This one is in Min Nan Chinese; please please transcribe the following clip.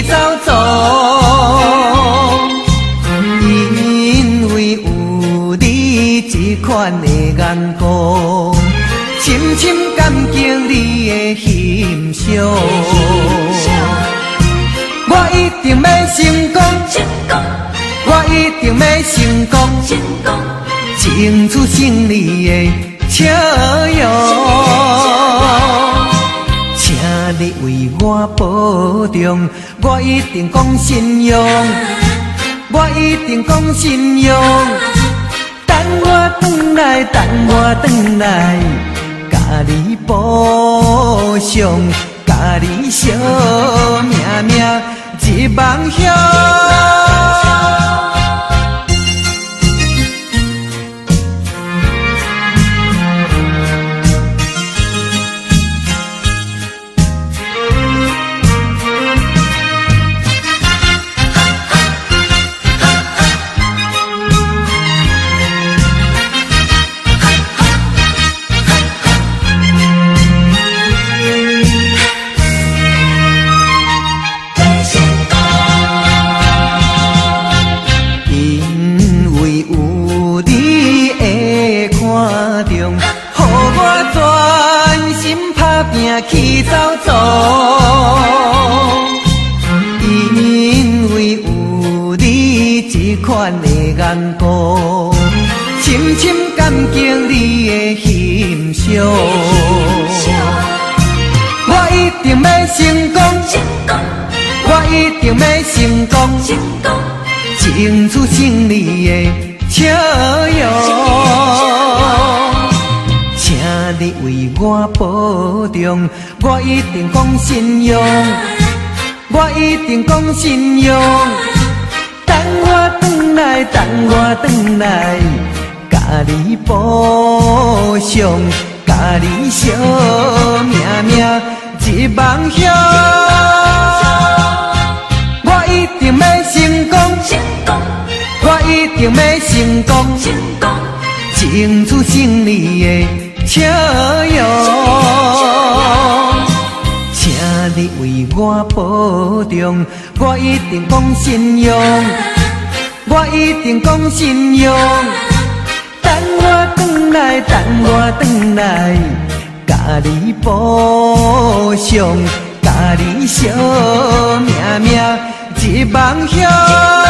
走走，因为有你這款的緣故，深深感激你的欣賞。我一定欲成功，我一定欲成功，爭取勝利的笑容。請你為我保重，我一定講信用，我一定講信用。等我轉來，等我轉來，共你補償，共你相命命一夢鄉。因為有你的看重，予我專心拍拚去走走。因為有你這款的緣故，深深感激你的欣賞。我一定欲成功，我一定欲成功，爭取勝利的笑容。請你為我保重，我一定講信用，我一定講信用。等我轉來，等我轉來，共你補償，共你相命命一夢鄉。我一定欲成功，我一定欲成功，爭取勝利的笑容。請你為我保重，我一定講信用，我一定講信用。等我轉來，等我轉來，共你補償，共你相命命一夢鄉。